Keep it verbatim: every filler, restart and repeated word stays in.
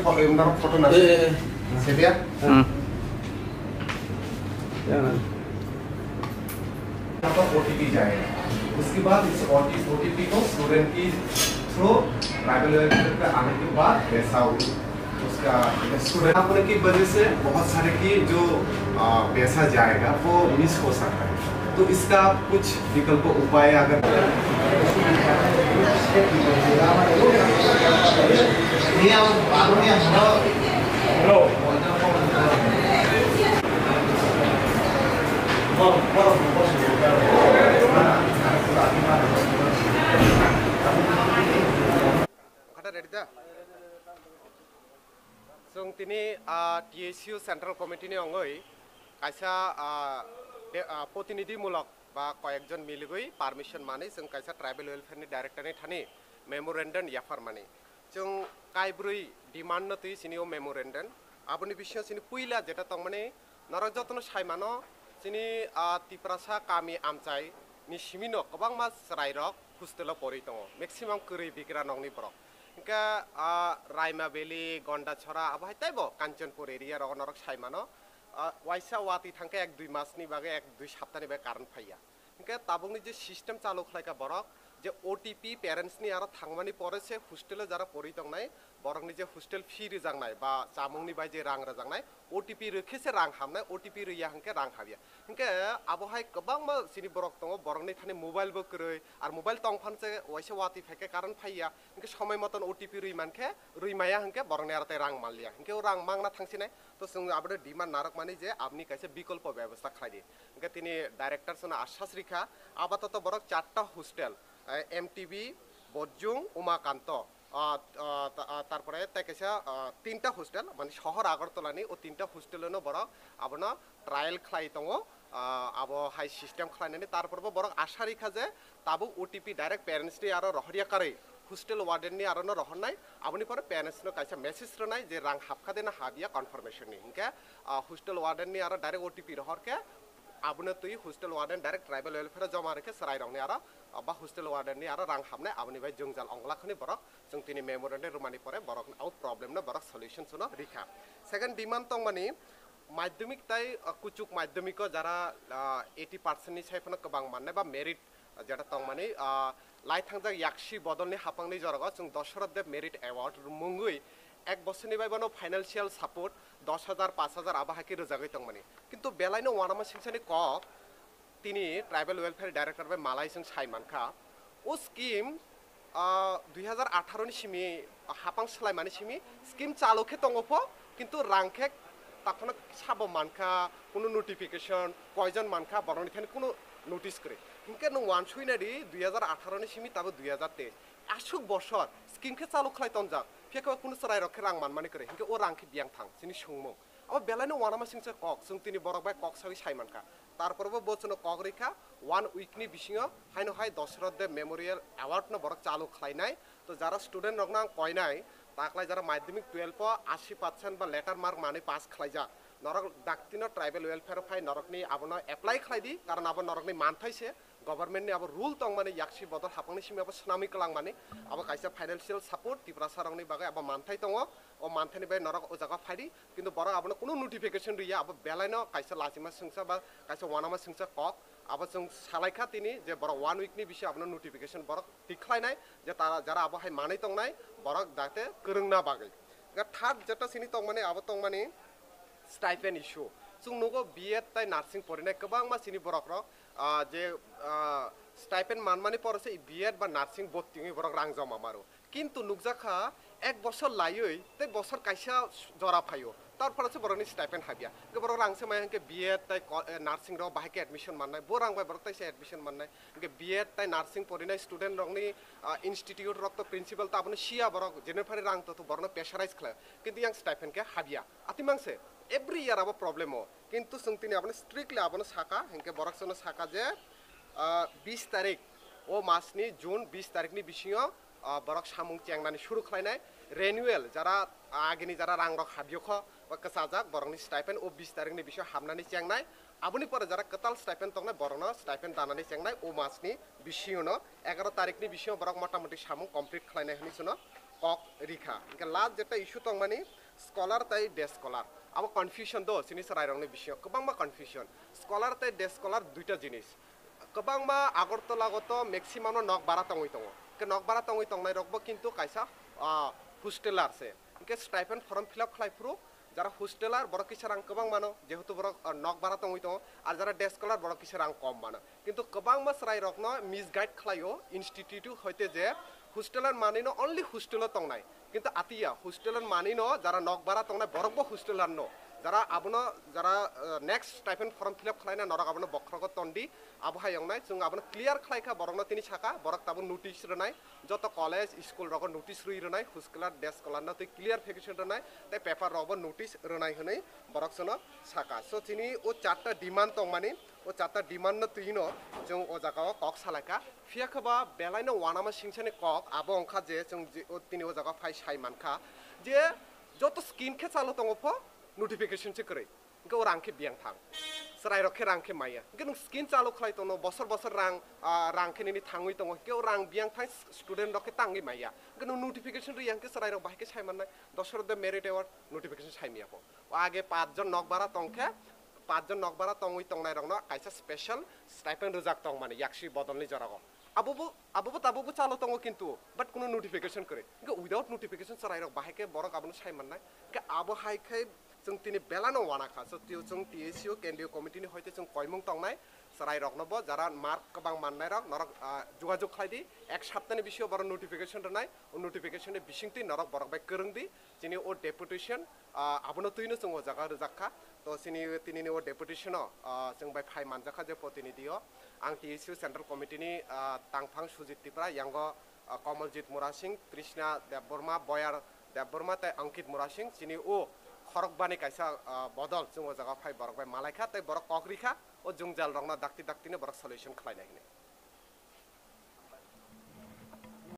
फोटो ना। Hmm. का ओटीपी जाएगा। उसके बाद इस ओटीपी को स्टूडेंट की थ्रू ट्राइबल वेलफेयर पे आने के बाद पैसा उसका स्टूडेंट होने की वजह से बहुत सारे की जो, आ, पैसा जाएगा वो मिस हो सकता है। तो इसका कुछ विकल्प उपाय अगर Khata ready da? Chwng tini, ah, T S U Central Committee ni ongwi kaisa, ah, de-, ah, protinidhi mulok ba koyekjon miligwi permission manwi chwng kaisa Tribal Welfare ni Director ni thani memorandum yapharmani. Chwng kaibrwi demand no twi chini o memorandum. Aboni bisingo chini puila jeta tongmani norok jotono saimano chini, ah, Tiprasa kami amchai ni simino kwbangma chwrairok hostel o porwi tongo. Maximum kwrwi bigra nokni borok. Hingke, ah, Raima Valley, Gondachora, abo hai teibo Kanchanpur area rogo norok saimano. Ah, waisa watwi thangkhe ek dui masni bagwi, ek dui saptani bagwi current phaiya. Hingke tabukni je system chalu khlaika borok, je O T P parents ni aro thangmani pore se hostel o jara porwi tongnai, borokni je hostel fee rwjaknai ba chamungni bai je rang rwjaknai, O T P rwkhe se rang hamnai, O T P rwya hingke rang habya. Hingke abo hai kwbangma chini borok tongo, borokni thani mobile bo kwrwi, ar mobile tong phan se waisa watwi phaikhe current phaiya, hingke somoi moton O T P rwi mankhe, rwi maya hingke borokni aro tei rang manliya, hingke o rang mangna thangsinai. To chwng abono demand narwkmani je aboni kaisa bikolpo bebosta khlai di. Hingke tini director sono ashas rikha, apatoto borok charta hostel, eh, M T B, Bojjung, Umakanto, ah, ah, ta-, ah, tarpore tei kaisa, ah, tinta hostel, mani sohor Agartala ni o tinta hostel no borok abono trial khlai tongo, ah, abo hai system khlainani, tarpore bo borok asha rikha je tabuk O T P direct parents ni aro rohorya karwi hostel warden ni aro no rohornai, aboni pore parents no kaisa message rwnai je rang hapkha de na habya confirmation ni, hinkhe, ah, hostel warden ni aro direct O T P rohorkhe abono twi hostel warden direct tribal welfare o joma rikhe chwrairokni aro, ah, ba hostel warden ni aro rang hapnai, aboni bai jwngjal onglakhani borok chwng tini memorandum rwmani pore borok o problem no borok solution sono rikha. Second demand tongmani madhyamik tai, ah, kuchuk madhyamik o jara, ah, eighty percent ni sai phano kwbang mannai ba merit, ah, jeta tongmani, ah, lai thangjak yaksi bodolni hapangni jorao chwng Dosoroth Deb Merit Award mungwi ek bosorni bai bono financial support dos hajar, paanch hajar abo hai khe rwjagwi tongmani. Kintu belaino uanama singsani kok tini Tribal Welfare Director bai malai chwng sai mankha. O scheme, ah, dui hajar atharo ni simi, ah, hapang swlaimani simi scheme chalu khe tongo pho, kintu rang khe takhwno sabo mankha, kunu notification, koijon mankha, borokni thani kunu notice kwrwi. Hinkhe nwng uansuknai di, dui hajar atharo ni simi tabo dui hajar teis. Aswk bosor scheme khe chalu khlai tonjak, phiya khe kunu chwrairok khe rang manmani kwrwi, hinkhe o rang khe biyang thang, chini swngmung. Abo belaino uanama singcha kok, chwng tini borok bai kok sawi sai mankha. Tarporbo bo chwngno kok rikha, one week ni bisingo haino hai Dosoroth Deb Memorial Award no borok chalu khlainai. To jara student rokno ang koinai, taklai jara madhyamik twelve o ashi percent ba letter mark manwi pass khlaijak, norok daktino tribal welfare o phai norokni abono apply khlai di, karon abo norokni manthai se, government ni abo rule tongmani yaksi bodol hapangni simi abo swnamwi kwlangmani, abo kaisa financial support Tiprasa rokni bagwi abo manthai tongo. O manthaini bai norok o jaga phai di, kintu borok abono kunu notification rwya, abo belaino kaisa lachima swngsa ba kaisa uanama swngsa kok, abo chwng salaikha tini je borok one week ni bisi abono notification borok tik khlainai, je ta-, jara abo hai manwi tongnai borok jate kwrwngna bagwi. Ga third jeta sini tongmani abo tongmani stipend issue. Chwng nugo B Ed tai nursing porinai kwbangma chini borok rok, ah, je, ah, stipend manmani pore se B Ed ba nursing bottingwi borok rang joma maro. Kintu nukjakha ek bosor laiwi tei bosor kaisa jora phaio, tarphano se borokni stipend habya. Hwnkhe borok rang se maya hwnkhe B Ed tai ko-, eh, nursing rok bahai khe admission mannai, bo rang bai borok taisa admission mannai. Hwnkhe B Ed tai nursing porinai student rokni, ah, institute rok to principal to abono siya, borok jene phani rang to, to borokno pressurize khlai, kintu yang stipend khe habya. Atimang se every year abo problem o, kintu chwng tini abono strictly abono saka, hwnkhe borok chwngno saka je, ah, bis tarik O masni June bis tarikni bisingo, ah, borok samung chengnani suru khlainai. Renewal, jara agini jara rangrok habiyokho ba kwchajak, borokni stipend o bis tarikni bisingo hamnani chengnai. Aboni pore jara kwtal stipend tongnai, borokno stipend danani chengnai o masni bisingono. Egaro tarikni bisingo borok motamoti samung complete khlainai hwnwi chwngno kok rikha. Hwnkhe last jeta issue tongmani scholar tei day scholar. Abo confusion do chini chwrairokni bisingo, kwbangma confusion. Scholar tei day scholar duita jinis. Kwbangma Agartala o to maximum no nok bara tongwi tongo. Ke nok bara tongwi tongnai rokbo kintu kaisa, ah, hosteler se. Hwnkhe stipend form fill up khlai phuru jara hosteler borok kisa rang kwbang mano, jehetu borok, ah, nok bara tongwi tongo, ar jara day scholar borok kisa rang kom mano. Kintu kwbangma chwrai rokno misguide khlaio institute hoite je hosteler manwi no only hostel o tongnai. Kintu atiya, hosteler manwi no jara nok bara tongnai borok bo hosteler no. Jara abono jara, eh, next stipend form fill up khlaina norok abono bokhrogo tondi, abo hai wngnai. Chwng abono clear khlai kha borokno tini saka, borok tabuk notice rwnai, joto college, school rogo notice rwi rwnai, hosteler, day scholar no tei clarification rwnai, tei paper rogo notice rwnai hwnwi borok chwngno saka. So chini o charta demand tongmani, o charta demand no twi no chwng o jaga o kok salaikha. Phiya khe ba belai no uanama singsani kok abo wngkha je chwng je, o tini o jaga phai sai mankha je joto scheme khe chalo tongo pho notification se kwrwi. Hwnkhe o rang khe biyang thang. Chwrai rok khe rang khe maya. Hwnkhe nwng scheme chalo khlai tono, bosor bosor rang, ah, rang khe nini thangwi tongo. Hwnkhe o rang biyang thang student rok khe tangwi maya. Hwnkhe nwng notification rwya hwnkhe chwrai rok bahai khe sai mannai. Dosoro de merit award notification sai maya pho. O age pach jon nok bara tong khe, pach jon nok bara tongwi tongnai rokno kaisa special stipend rwjak tong mani yaksi bodolni jorao. Abobo, abobo tabukbo chalo tongo kintu, but kuno notification kwrwi. Hwnkhe without notification chwrai rok bahai khe borok abono sai mannai. Hwnkhe abo hai khe chwng tini belano uana kha. So tio chwng T S U kendriyo committee ni hoite chwng koimung tongnai. Chwrai rokno bo jara mark kwbang mannai rok norok, ah, jogajog khlai di. Ek saptani bisingo borok notification rwnai. O notification ni bisingtwi norok borok bai kwrwng di. Chini o deputation, ah, abono twino chwng o jaga rwjak kha. To chini, tinini o deputation o, ah, chwng bai phai manjak kha je protinidhi o. Ang T S U Central Committee ni, ah, tangphang Sujit Tripura, yango, ah, Komoljit Murasing, Trishna Debbarma, Boyar Debbarma tei Ankit Murasing, chini o khorokbani kaisa, ah, bodol chwng o jaga phai borok bai malai kha tei borok kok ri kha, o jwngjal rokno dakti dakti no borok solution khlai nai hwnwi.